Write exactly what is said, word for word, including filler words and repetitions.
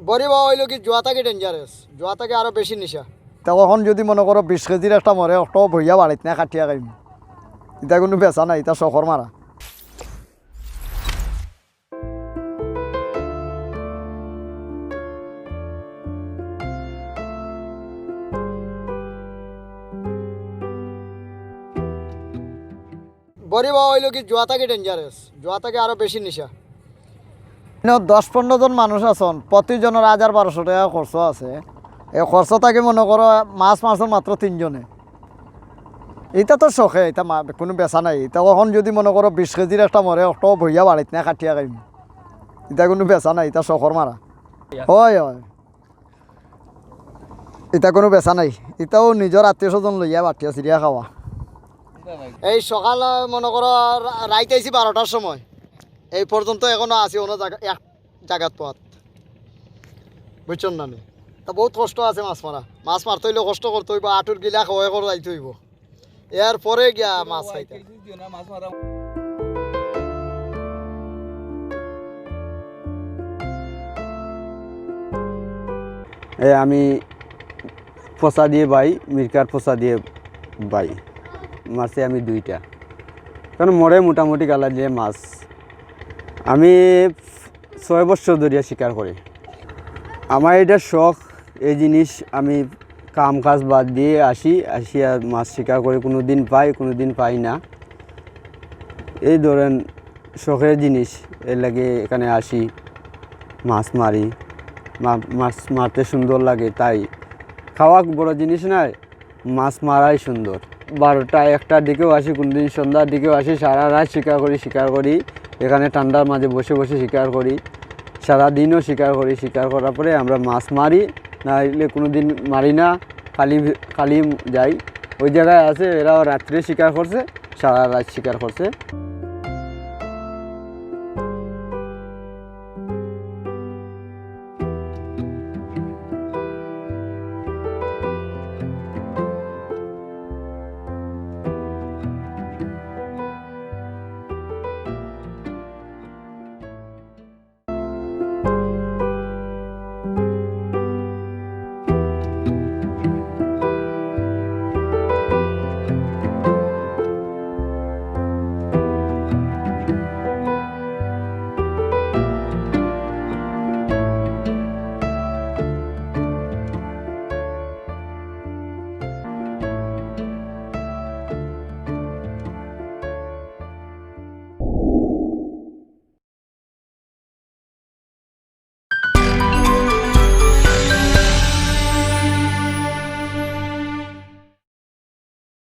গরিব অইলো কি জুয়া থাকি dangerous, জুয়া থাকি আরো বেশি নিশা। তে অখন যুদি মনো করো বিশ কেজির একটা মরে, অখটাও বইয়া বাড়িত না কাটিয়া খাইমু। ইতা কুনু বেচা নাই, ইতা শখর মারা। গরিব অইলো কি জুয়া থাকি dangerous, জুয়া থাকি আরো বেশি নিশা। ইনো দশ পনরো জন মানুষ আছইন, প্রতিজনর হাজার বারোশো টেকা খরচ আছে। এই খরচ থাকি মনো করো মাছ মারছইন মাত্র তিনজনে। ইতা তো শখে, ইতা মা-, কুনু বেচা নাই। ইতা অখন যুদি মনো করো বিশ কেজির একটা মরে, অখটাও বইয়া বাড়িত না কাটিয়া খাইমু। ইতা কুনু বেচা নাই, ইতা শখর মারা। অয়, অয়। ইতা কুনু বেচা নাই, ইতাও নিজর আত্মীয় স্বজন লইয়া বাটিয়া চিরিয়া খাওয়া। এই সকাল, আহ, মনো করো রা-, রাইত আইছি বারোটার সময়, এই পর্যন্ত অখনো আছি অন্য জাগা, এক জাগাত পথ, বুঝছইন না নি? তা বউত কষ্ট আছে মাছ মারা, মাছ মারতে অইলে কষ্ট করতে অইবো, আটুর গিলা খওয়াই করে যাইতে অইবো। এর পরে গিয়া মাছ খাইতা। এ আমি পচা দিয়া বাই, মিরকার পচা দিয়া বাই। মারছি আমি দুইটা। কারণ মরে মোটামুটি গালা দিয়া মাছ। আমি ছয় বছর ধরিয়া শিকার করি। আমার ইটা শখ, এই জিনিস আমি কাম কাজ বাদ দিয়া আসি, আসিয়া মাছ শিকার করি, কুনুদিন পাই, কুনুদিন পাই না। এই ধরেন শখর জিনিস, এর লাগি এখানো আসি, মাছ মারি। মা-, মাছ মারতে সুন্দর লাগে, তাই খাওয়া বড় জিনিস নায়, মাছ মারাই সুন্দর। বারোটা একটার দিকেও আসি, কুনুদিন সন্ধ্যার দিকেও আসি, সারা রাইত শিকার করি, শিকার করি। এখানো ঠান্ডার মাঝে বসে বসে শিকার করি, সারা দিনও শিকার করি। শিকার করার পরে আমরা মাছ মারি, নাইলে কুনুদিন মারি না, খালি, খালি যাই। ওই জাগায় আছে, এরাও রাত্রে শিকার করছে, সারা রাইত শিকার করছে।